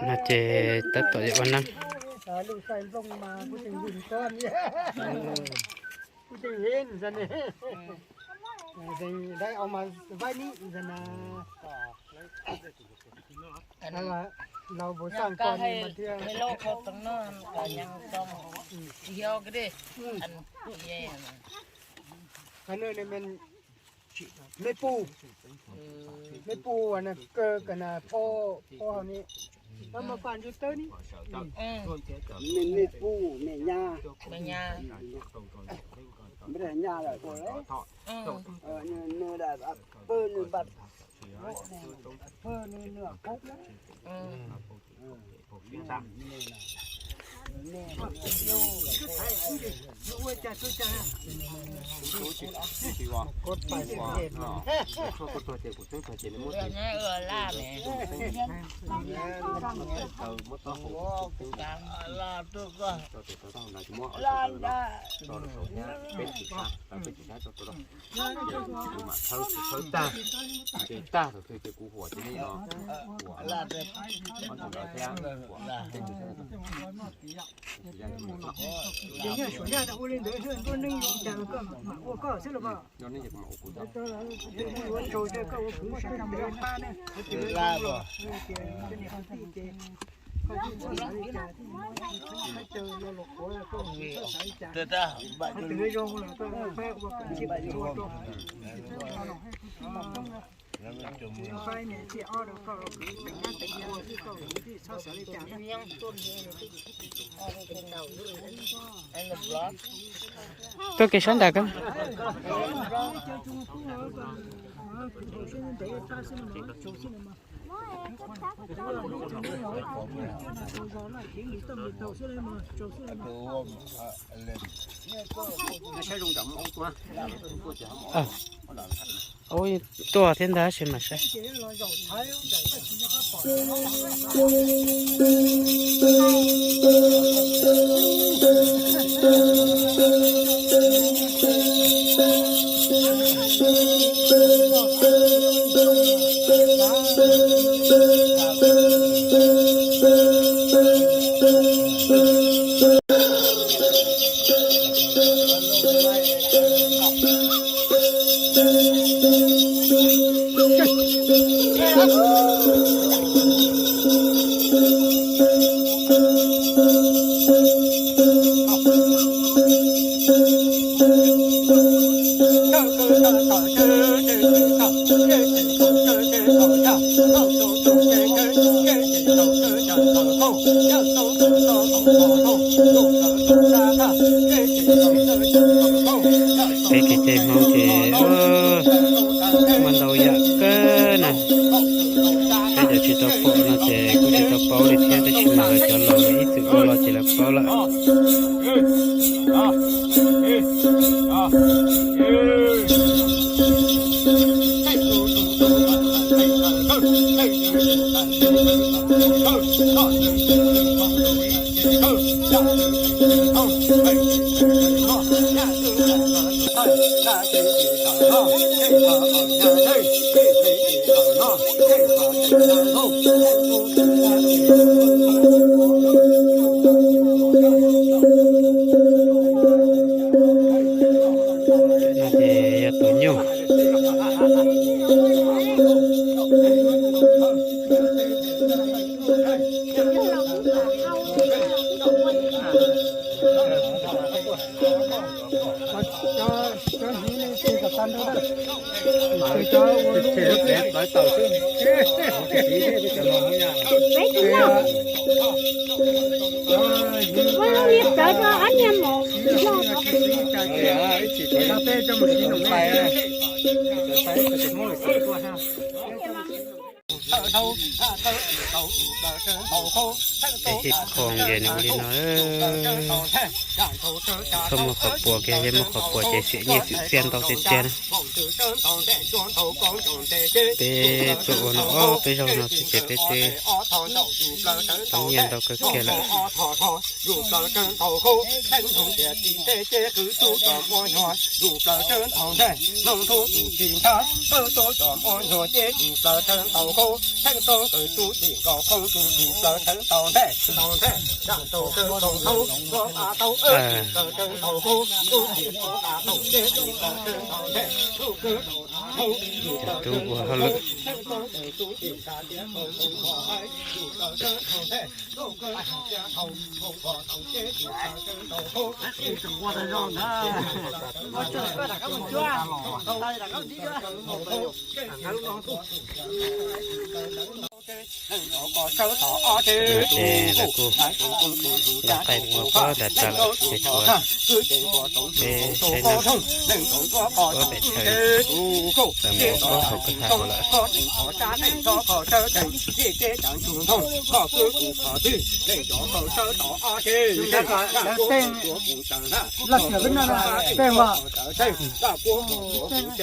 No ces tab tom yuav ua neeb. Mej pum, mej pum na, kawg kawg na, phob, phob hauv ni, maj mam faj ntsug tawb ni. Mej pum, mej nyab, mej nyab lawm, nws pab, nws pab, pab nws, nws pab. Ces tag thaum twg ces kuv huam ces nej os, huam ob ntawd thiab, huam tej ntawd. Ces yog suav yaj ua li ntawd, ntuj neej zoo cas los koj mam ua koj xwb los mas. Ua tsaug koj ua kuv sab pab ne, qhov twg zoo los ces niam tij ces koj txhob xav li cas, khaub ncaws lo lus qhuav koj txhob xav li cas, qhov twg zoo los koj pab ua kom ntsib kom ntsuag rau. Tuaj kev sab nram koj. Ub, tuaj thiab ntag, tab sis mas saib. Peb kev cai Hmoob ces muaj ntau yam kawg na. Peb cov tsis tau pom no ces kuj tsis tau paub li thiab, tab sis mas lawv cov laus lawv ib txwm ua los ces lawv paub lawm. No ces yog tus nyuj. Peb hib khoom ces nws ua li no, txhob muaj qhov puas kiag, yog muaj qhov puas ces xiam nyiaj xwm txiaj ntau tiag tiag na. Peb tuaj ua no ob peb zaug no xwb ces peb twb tau nyiaj ntau kawg kiag lawm. Tub ua hauj lwm. Ces lawv kuj nqa qaij mus ua pob nram tav lawm ces tshuav peb saib na. Pob pem chaw, lawv mus ua pob hauv kwj ha lawm. Cov no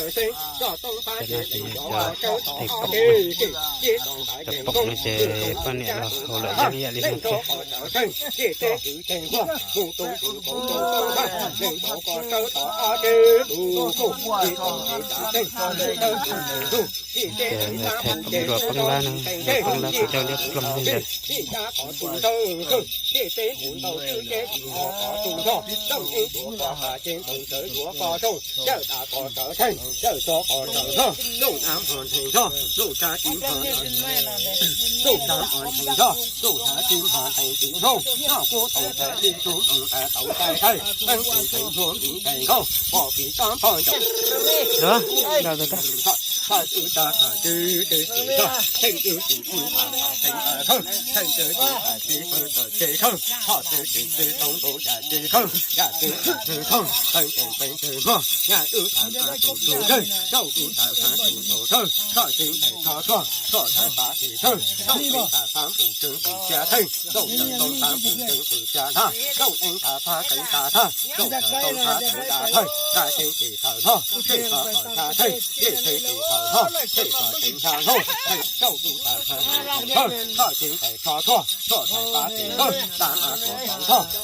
ces yog cov theej pom, cov pom no ces poj niam los haus lawm yeej ib yam li no thiab. Ces thaij pom dua poob lab no, dua poob lab kuj coj liab ploog li ntawd.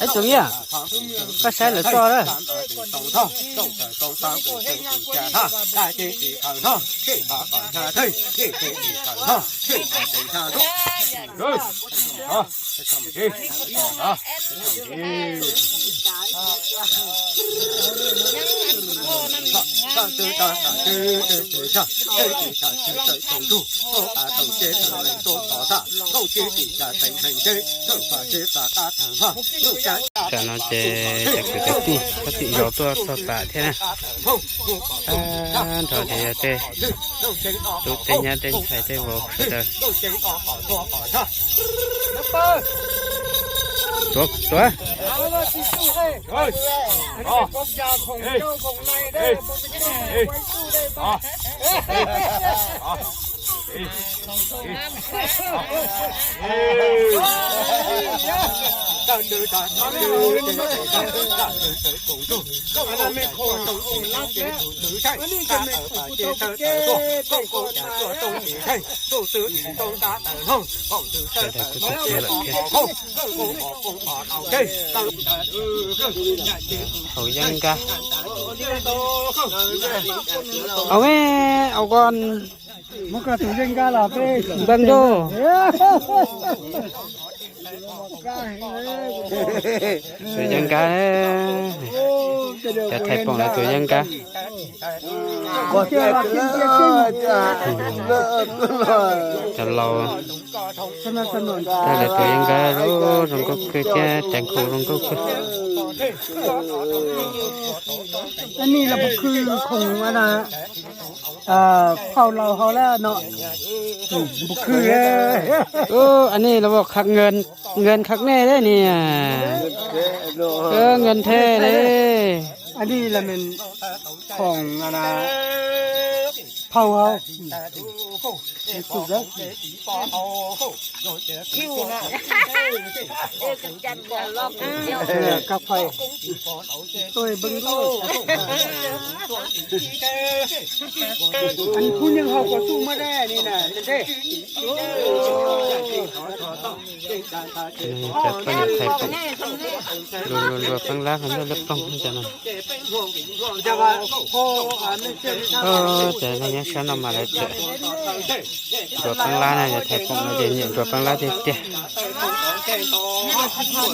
Ib tug yam, koj saib lawv txoj lawm. Tam no ces cov kwv cov tij, cov tij zos tuaj txog tas thiab na. Tag nrho ces yog tej tub tej nyab tej ntxhais tej vauv sawv daws. Tuav, tuav. Sawv daws kuj tuaj txog lawm thiab. Haus yeeb nkab. Au, au ko, npaj ntuj. Tus yeeb nkab, cov thais poom lawv tus yeeb nkab. Cov laus, cov laus tus yeeb nkab zoo nkauj kawg thiab, tais nkauj zoo nkauj kawg. Phau laus hau lawm no. Ub, anij los khab, nkawd khab nej thiab niag. Nkawd thiab li. Anij los khoom phau hau. Kab phai. Phooj ywg hau kua txuj muab dab ni na. Cov poj niam thais poom lua lua lua peb lab qhov ncauj liab ploog cov no. Cov neeg nyob sab no mas lawv tseem Ntsuas peeb lab na, yog thaiv poom no ces nyiam ntsuas peeb lab tiag tiag. Ntsuas qhov ncauj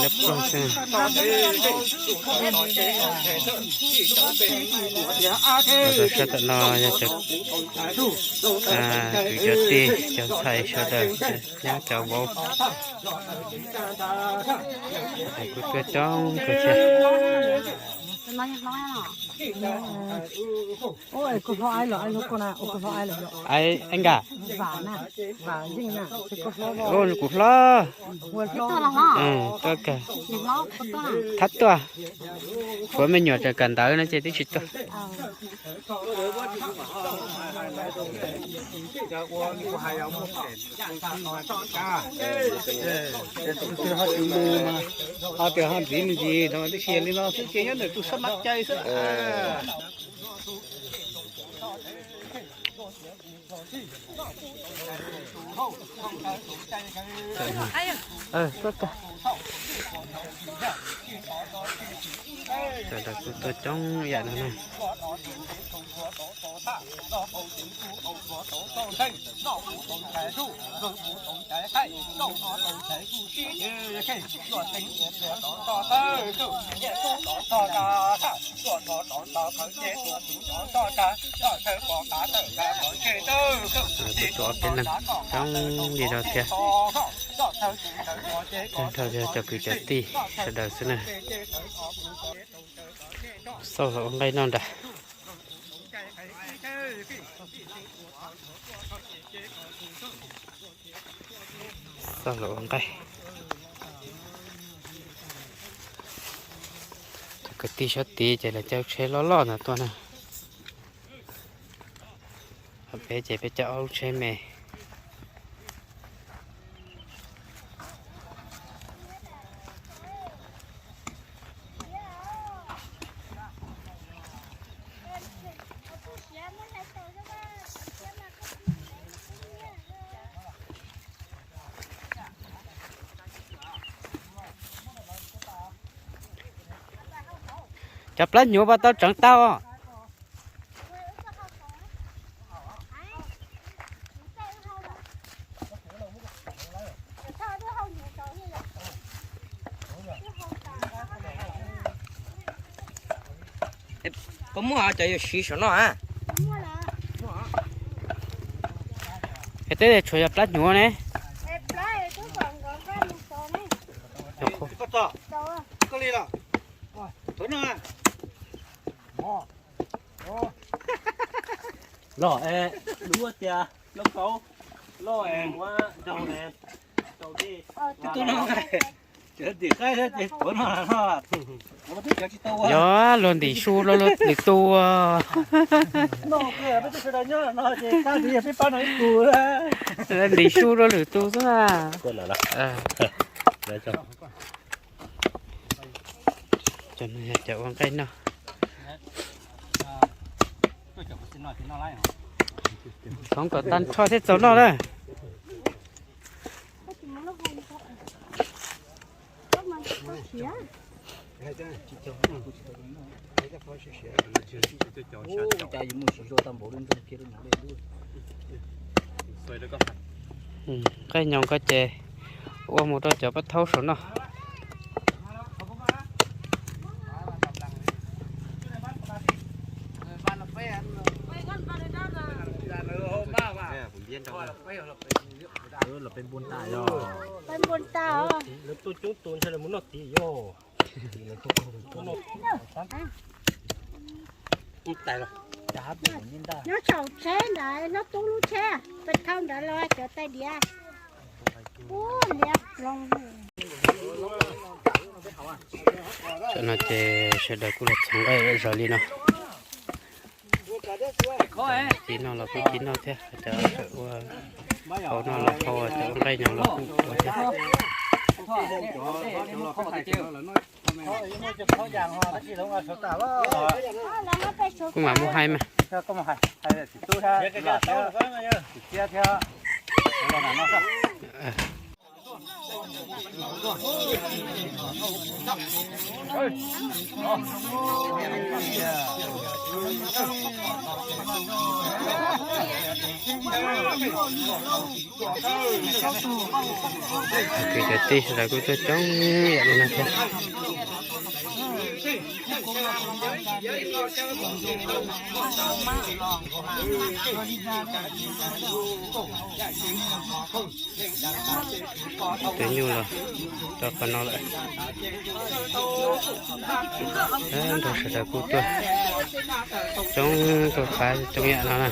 liab ploog xwb. Los rau sab tom no yog cov kwv cov tij cov ntxhais sawv daws, nyob cov vauv, kuj tuaj coob kawg thiab. Aib, aib nkaj. Kuv hlob. Tuaj kawg. Thab tuaj. Kuv me nyuam tseem kawm ntawv no ces twb tsis tuaj. Ho tias ho ntxiv me ntsis no tib si li no xwb ces nyob ntawm tus sab mab cai xwb. Sawv daws kuj tuaj coob yam no na. Tuaj ob peb leeg coob li no thiab. Tag nrho yog cov kwv cov tij sawv daws xwb na. Xauj los ua nqaij noj nrad. Xauj los ua nqaij. Cov kwv tij sab tid ces lawv caij tsheb loj loj ntawd tuaj na. Ho peb ces peb caij ob lub tsheb me. Cov plab hnyuv puas tau tseev tau? Koj muaj cov yuav siv saum no a? Es twb tshuav yog plab hnyuv ne. Loj es dub tias lauj kaub loj es ua nraug es tau dej. Cov tim qaib thiab ces tuav no no. Yog luag ntim su rau luag lwm tus. Ntim su rau lwm tus xwb na. Cov no yog cov ua nqaij noj. Txhoov kom tag nrho thiaj txaus noj na. Nqaij nyoos ko ces ua mus rau cov paj thaub saum no. Lawv tuaj coob tus ntshai lawv mus noj tid yog. Nyob saum tsheb ntawd, nyob tub lub tsheb, pes thauj ntawd los cov tais diav. Ua liab ploog. Tam no ces sawv daws kuj los txhoov nqaij zom zaws li no. Cia noj los kuj cia noj thiab, cov ua hau noj los hau, cov ua nqaij nyoos los kuj ua thiab. Kuj mam mus hais mas. Kwv cov tij sawv daws kuj tuaj coob yam li no thiab. Tus nyuj los rau qhov no lawm. Nrog sawv daws kuj tuaj coob tuaj pab coob yam no na.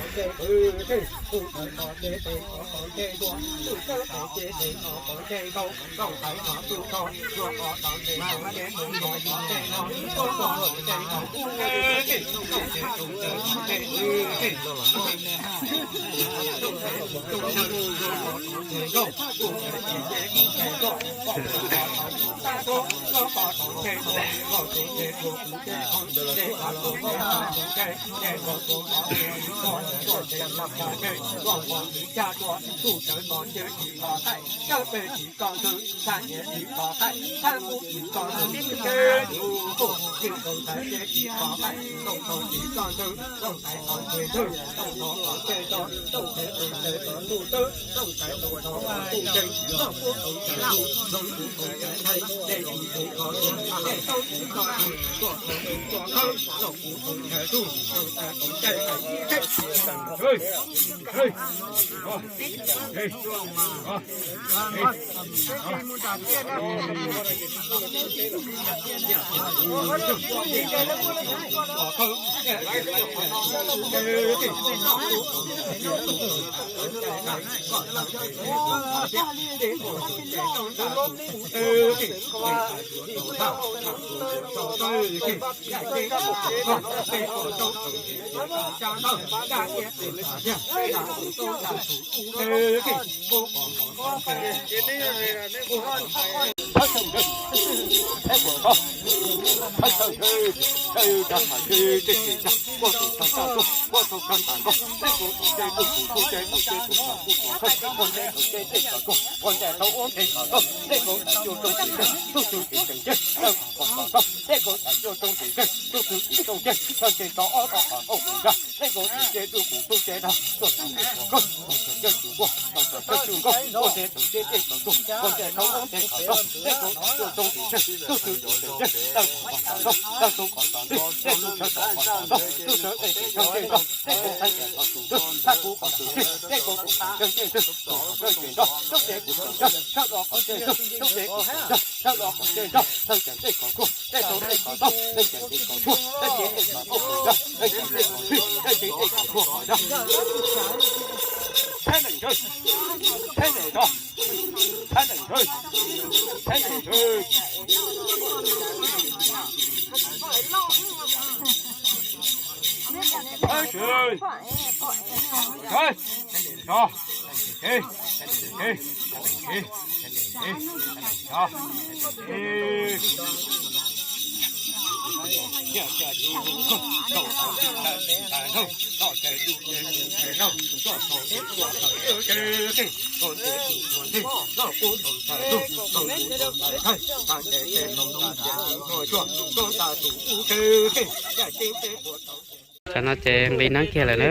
Tam no ces nqis neeb kiag lawm na,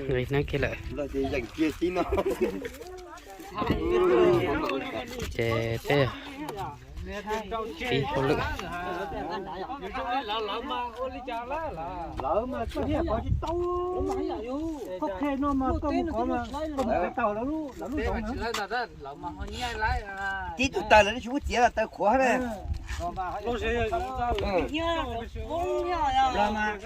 nqis neeb kiag lawm. Ces peb tib hauj lwm. Tib tug taws lawv tsis muab txiav, taws qhuav na. Los mas